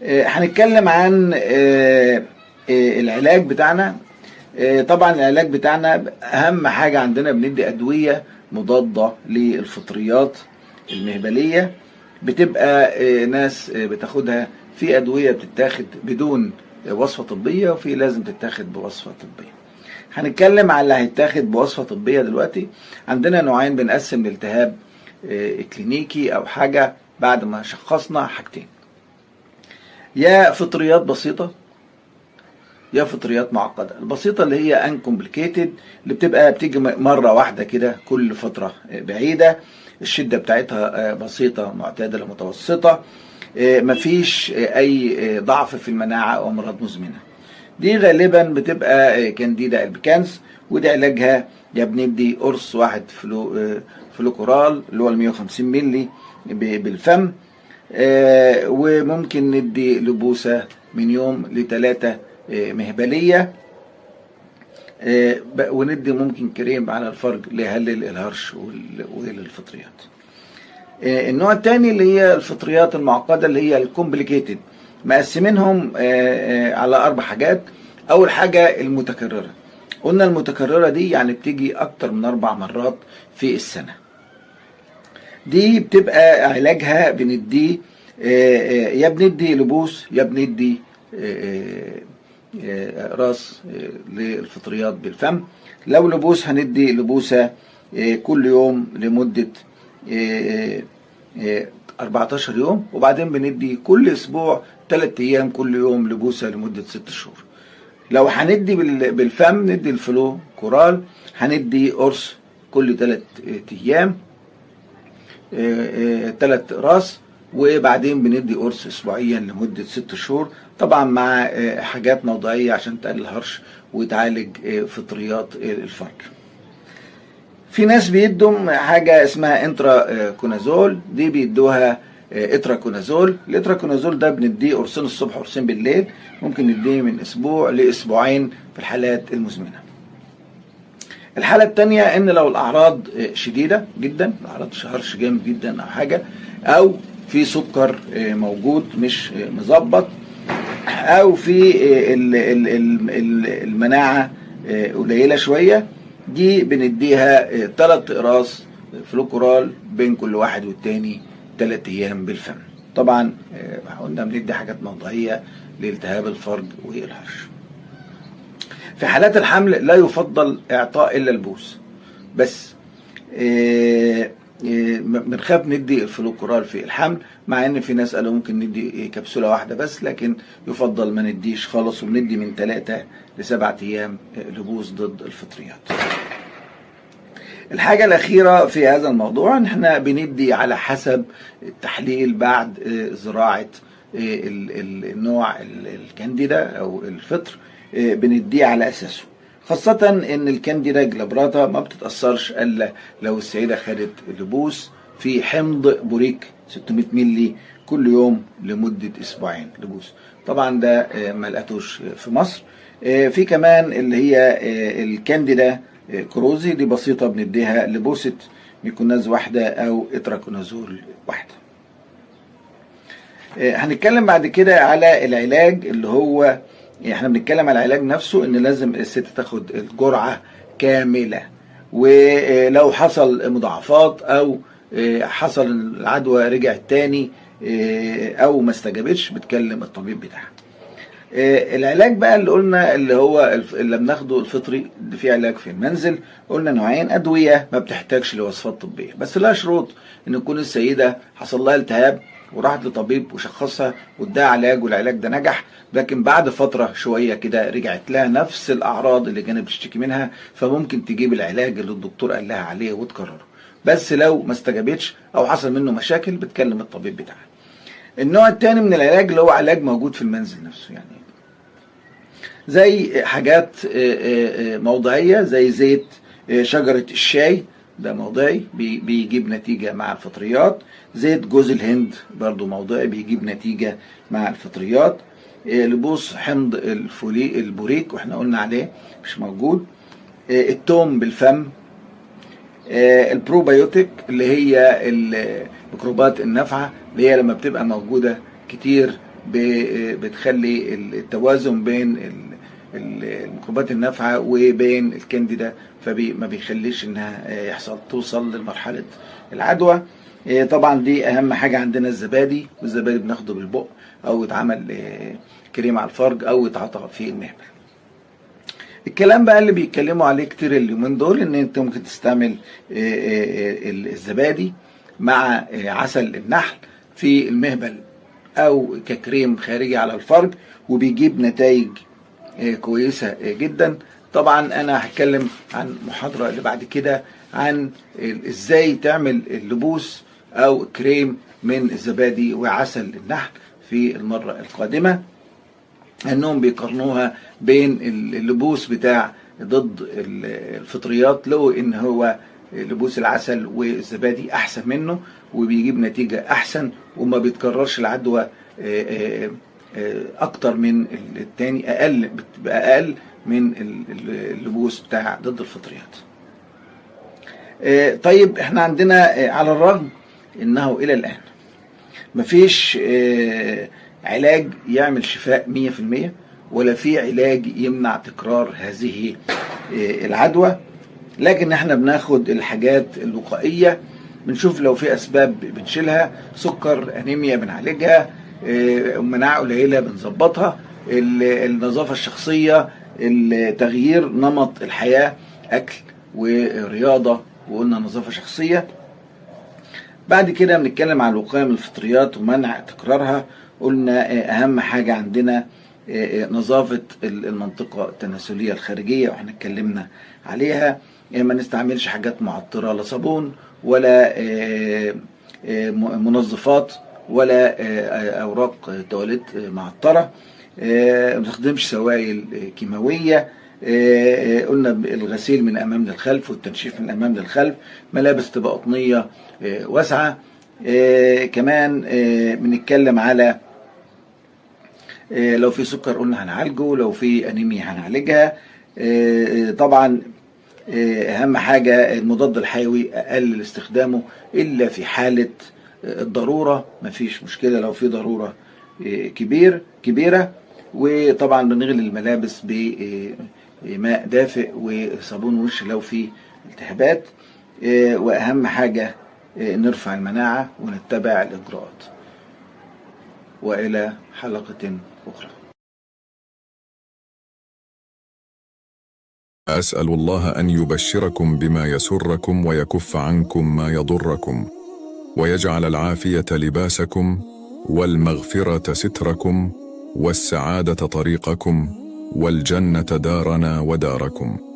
هنتكلم عن العلاج بتاعنا. طبعا العلاج بتاعنا اهم حاجة عندنا بندي ادوية مضادة للفطريات المهبلية، بتبقى ناس بتاخدها. في ادوية بتتاخد بدون وصفة طبية، وفي لازم تتاخد بوصفة طبية. هنتكلم على اللي هيتاخد بوصفة طبية دلوقتي. عندنا نوعين، بنقسم الالتهاب كلينيكي او حاجة بعد ما شخصنا حاجتين، يا فطريات بسيطة يا فطريات معقدة. البسيطة اللي هي uncomplicated، اللي بتبقى بتيجي مرة واحدة كده كل فترة بعيدة، الشدة بتاعتها بسيطة معتدلة متوسطة، مفيش أي ضعف في المناعة أو أمراض مزمنة. دي غالبا بتبقى Candida albicans، ودي علاجها يا بندي قرص واحد فلوكورال اللي هو 150 مللي بالفم، وممكن ندي لبوسة من يوم ل3 مهبلية، وندي ممكن كريم على الفرج ليقلل الهرش وللفطريات. النوع الثاني اللي هي الفطريات المعقدة اللي هي ال complicated، مقسمينهم على 4 حاجات. أول حاجة المتكررة، قلنا المتكررة دي يعني بتيجي أكتر من 4 مرات في السنة. دي بتبقى علاجها بنديه يا بندي لبوس يا بندي راس للفطريات بالفم. لو لبوس هندي لبوسة كل يوم لمدة 14 يوم، وبعدين بندي كل اسبوع 3 ايام كل يوم لبوسة لمدة 6 شهور. لو هندي بالفم ندي الفلوكورال، هندي قرص كل 3 ايام 3 راس، وبعدين بندي قرص اسبوعيا لمدة 6 شهور، طبعا مع حاجات موضعية عشان تقلل الهرش وتعالج فطريات الفرج. في ناس بيدوا حاجة اسمها itraconazole، دي بيدوها itraconazole. ال itraconazole ده بنديه قرصين الصبح وقرصين بالليل، ممكن نديه من اسبوع لاسبوعين في الحالات المزمنة. الحالة التانية ان لو الاعراض شديدة جدا، الاعراض هرش جامد جدا او حاجة، او في سكر موجود مش مظبط، او في المناعة قليلة شوية، دي بنديها 3 اقراص فلوكورال بين كل واحد والتاني 3 ايام بالفم. طبعا قلنا بندي حاجات موضعية لالتهاب الفرج والهرش. في حالات الحمل لا يفضل اعطاء الا البوس بس، بنخاف ندي الفلوكورال في الحمل، مع ان في ناس قالوا ممكن ندي كبسولة واحدة بس، لكن يفضل ما نديش خالص، وبندي من 3 ل7 ايام لبوس ضد الفطريات. الحاجة الأخيرة في هذا الموضوع ان احنا بندي على حسب التحليل بعد زراعة النوع الكانديدا او الفطر، بنديه على اساسه، خاصة ان ال Candida glabrata ما بتتأثرش الا لو السيدة خدت لبوس في حمض بوريك 600 ملي كل يوم لمدة اسبوعين لبوس. طبعا ده ما لقيتوش في مصر. في كمان اللي هي ال Candida krusei، دي بسيطة بنديها لبوسة miconazole واحدة او itraconazole واحدة. هنتكلم بعد كده على العلاج اللي هو احنا بنتكلم على العلاج نفسه، ان لازم الست تاخد الجرعة كاملة، ولو حصل مضاعفات او حصل العدوى رجعت تاني او ما استجابتش بتكلم الطبيب بتاعها. العلاج بقى اللي قلنا اللي هو اللي بناخده الفطري، اللي فيه علاج في المنزل، قلنا نوعين ادوية ما بتحتاجش لوصفات طبية، بس لها شروط، ان تكون السيدة حصل لها التهاب وراحت لطبيب وشخصها واداها علاج والعلاج ده نجح، لكن بعد فترة شوية كده رجعت لها نفس الاعراض اللي كانت بتشتكي منها، فممكن تجيب العلاج اللي الدكتور قال لها عليه وتكرره. بس لو ما استجابتش او حصل منه مشاكل بتكلم الطبيب بتاعها. النوع الثاني من العلاج اللي هو علاج موجود في المنزل نفسه، يعني زي حاجات موضعية زي زيت شجرة الشاي، ده موضعي بيجيب نتيجة مع الفطريات. زيت جوز الهند برضو موضعي بيجيب نتيجة مع الفطريات. لبوس حمض الفولي البوريك واحنا قلنا عليه مش موجود. التوم بالفم. البروبايوتيك اللي هي الميكروبات النافعة اللي هي لما بتبقى موجودة كتير بتخلي التوازن بين الميكروبات النافعة وبين الكانديدا، فما بيخليش انها يحصل توصل لمرحلة العدوى. طبعا دي اهم حاجة عندنا الزبادي، والزبادي بناخده بالبق او يتعمل كريم على الفرج او يتعاطى في المهبل. الكلام بقى اللي بيتكلموا عليه كتير اليومين دول ان انت ممكن تستعمل الزبادي مع عسل النحل في المهبل او ككريم خارجي على الفرج، وبيجيب نتائج كويسة جدا. طبعا انا هتكلم عن محاضرة اللي بعد كده عن ازاي تعمل اللبوس او كريم من الزبادي وعسل النحل في المرة القادمة. انهم بيقارنوها بين اللبوس بتاع ضد الفطريات، لو ان هو لبوس العسل والزبادي احسن منه وبيجيب نتيجة احسن وما بيتكررش العدوى اكتر من التاني، اقل، بتبقى اقل من اللبوس بتاع ضد الفطريات. طيب احنا عندنا على الرغم انه الى الان مفيش علاج يعمل شفاء 100%، ولا في علاج يمنع تكرار هذه العدوى، لكن احنا بناخد الحاجات الوقائية، بنشوف لو في اسباب بنشيلها، سكر، انيميا بنعالجها، مناعة قليلة بنظبطها، النظافة الشخصية، تغيير نمط الحياة، اكل ورياضة، وقلنا نظافة شخصية. بعد كده بنتكلم على الوقاية من الفطريات ومنع تكرارها. قلنا اهم حاجة عندنا نظافة المنطقة التناسلية الخارجية، واحنا اتكلمنا عليها، ما نستعملش حاجات معطرة، لا صابون ولا منظفات ولا اوراق تواليت معطرة، ما نستخدمش سوائل كيماوية، قلنا الغسيل من امام للخلف والتنشيف من امام للخلف، ملابس تبقى قطنية واسعة. كمان بنتكلم على لو في سكر قلنا هنعالجه، لو في انيميا هنعالجها. طبعا اهم حاجة المضاد الحيوي اقلل استخدامه الا في حالة الضرورة، مفيش مشكلة لو في ضرورة كبيرة. وطبعا بنغلي الملابس بماء دافئ وصابون وش لو في التهابات. واهم حاجة نرفع المناعة ونتبع الإجراءات. وإلى حلقة أخرى. أسأل الله أن يبشركم بما يسركم ويكف عنكم ما يضركم، ويجعل العافية لباسكم، والمغفرة ستركم، والسعادة طريقكم، والجنة دارنا وداركم.